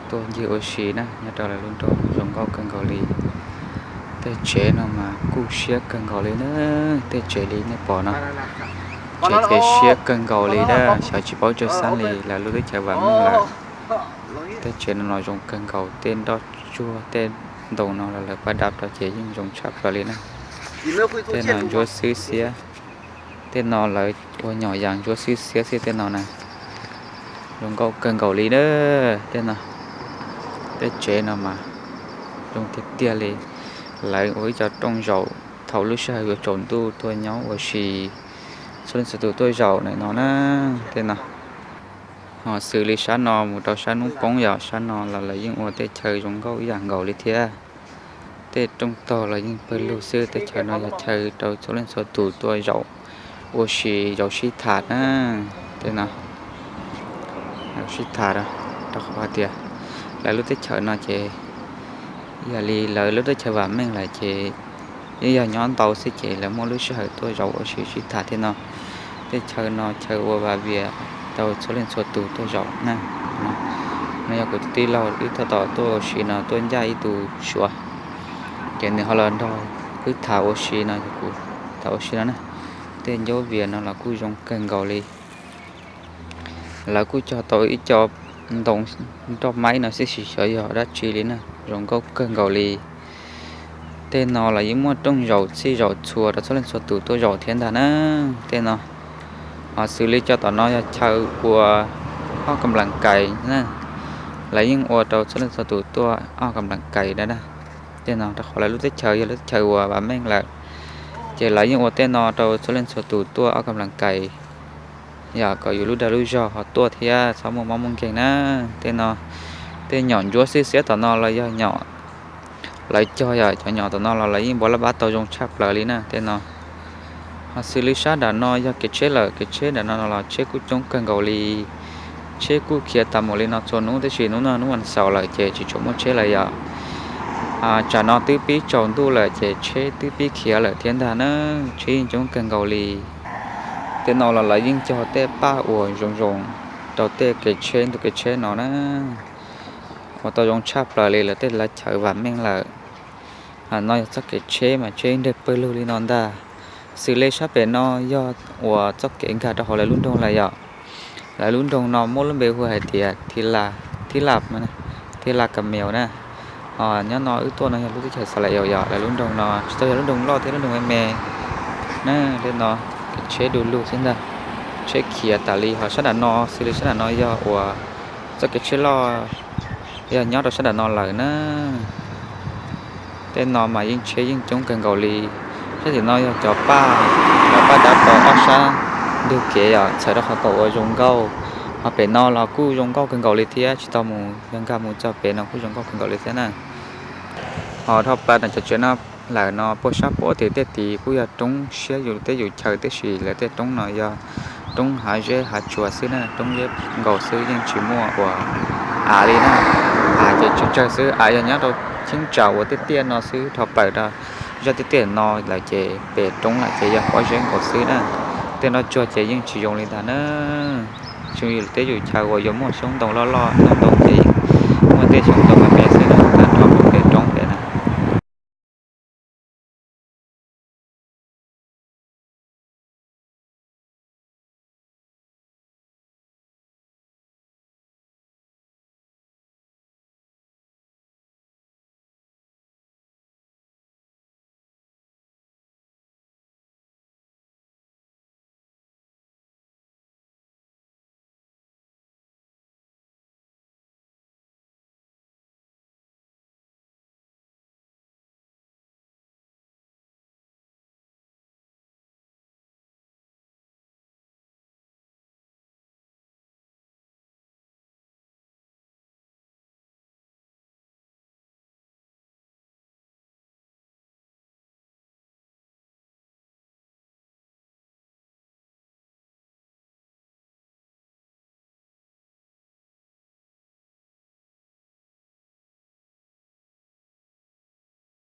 tuaj ncig ua si na nyob rau lawv lub nroog zoo nkauj kawg nkaus li. Tej tsev no mas kuj siab kawg nkaus li na, tej tsev li nej pom no, tsev ces siab kawg nkaus li na, xyov tsis paub tsawg xab li lawv lub teb chaws vam meej lawm. Tej tsev no no zoo kawg nkaus, tej nroj tsuag tej ntoo no los lawv pab dab rau ces yeej zoo tshaj plaws li na. Tej no ntsuab xwb xiab, tej no lawv ua nyom yas ntsuab xwb xiab xwb tej no na. Zoo nkauj kawg nkaus li na, tej no, tej tsev no mas zoo tiag tiag li. Lawv ua ib co rooj zaum thaum lub sij hawm yuav tsaus ntuj tuaj nyob ua si, txhua leej txhua tus tuaj zaum ntawm no na, tej no. Ho xws li sab no mus rau sab hnub poob yom, sab no los lawv yeej ua tej chaw zoo nkauj ib yam nkaus li thiab. Tej rooj tog los yeej pawg lug xwb, tej chaw no yog chaw rau txhua leej txhua tus tuaj zaum ua si zaum sib tham na. Tej no, zaum sib tham rau qhov hais tias lawv lub teb chaws no ces yog li lawv lub teb chaws vam meej lawm ces yeej yog nyob ntau xwb ces lawv muaj lub sij hawm tuaj zaum ua si sib tham thiab no. Tej chaw no chaw ua vam vias rau txhua leej txhua tus tuaj zaum na. No yog kuv tus tij laug wb thaj tom tuaj ua si no tuaj ncaj ib tug Suav, ces nws ho los nrog wb tham ua si no, kuv tham ua si no na. Tej ncuab vias no los kuj zoo kawg nkaus li. Lawv kuj cog tau ib co ntoo nroj maib no xwb, tsis xyov yog dab tsi li na, zoo nkauj kawg nkaus li. Tej no los yeej muaj rooj zaum txhij zaum txhua rau txhua leej txhua tus tuaj zaum thiab ntag na. Tej no, ho xws li cov tom no yog chaw ua ob kam lam kais na, lawv yeej ua rau txhua leej txhua tus tuaj ob kam lam kais na. Tej no rau qhov lawv lub teb chaws yog lub teb chaws uas vam meej lawm, ces lawv yeej ua tej no rau txhua leej txhua tus tuaj ob kam lam kais, yog kom yus lub dag lub zog ho tuaj thiab txhob muaj mob muaj nkeeg na. Tej no, tej nyom ntsuab xwb xiab tom no los yog nyom lawv cog, yog cov nyom tom no los lawv yeej npuav laj pab tau zoo tshaj plaws li na. Tej no, ho xws li sab nram no yog kev tsheb lawm, kev tsheb nram no los tsheb kuj coob kawg nkaus li. Tsheb kuj khiav tas mus li no txhua hnub, tab sis hnub no hnub vas xaum lawm ces tsis tshua muaj tsheb lawm yom. Tsam no twb pib tsaus ntuj lawm ces tsheb twb pib khiav lawm thiab ntag na, tsheb yeej coob kawg nkaus li. Tej no los lawv yeej cog tej paj uas zoo zoo rau tej kev tsheb ntug kev tsheb no na, ua tau zoo tshaj plaws li lawv tej lawv chaw vam meej lawm. No yog txoj kev tsheb mas tsheb nreg pawg lug li no ntag. Xws li sab pem no yog uas txoj kev nkag rau hauv lawv lub nroog lawm yom. Lawv lub nroog no muab lub npe hu hais tias Thib Laj, Thib Laj Kameos na. Nyob no wb tuaj no yog lub teb chaws Xas Lais Yaus yom, lawv lub nroog no tsis tau yog lub nroog loj thiab lub nroog me me na. Tej no kev tsheb du lug xwb ntag, tsheb khiav tas li. Ho sab nram no xws li sab nram no yog uas txoj kev tsheb loj, yog nyob rau sab nram no lawm na. Tej no mas yeej tsheb yeej coob kawg nkaus li. Sab tim no yog cov paj, cov paj dab rau ob sab ntug kev yom, txhawm rau qhov kom ua zoo nkauj. Ho pem no los kuj zoo nkauj kawg nkaus li thiab, tsis tau mus, yog nkag mus txog pem no kuj zoo nkauj kawg nkaus li thiab na. Ho dhau plaws ntawm cov tsev no lawm no puag sab puab tim tej tid kuj yog roob siab yus tej yus chaw, tab sis lawv tej roob no yog roob hav zeb hav tsuag xwb na, roob zeb nkaus xwb yeej tsis muaj uas av li na. Av ces tsawg tsawg xwb, av yog nyob rau cheeb tsam uas tiaj tiaj no xwb, dhau plaws rau zaj tiaj tiaj no lawm ces pem roob lawm ces yog pob zeb nkaus xwb na. Tej nroj tsuag ces yeej tsis zoo li ntag na. Tsuas yus tej yus chaw uas yuav muaj xyoob ntoo loj loj, ntoo ntoo ces muaj tej xyoob ntoo me me xwb na.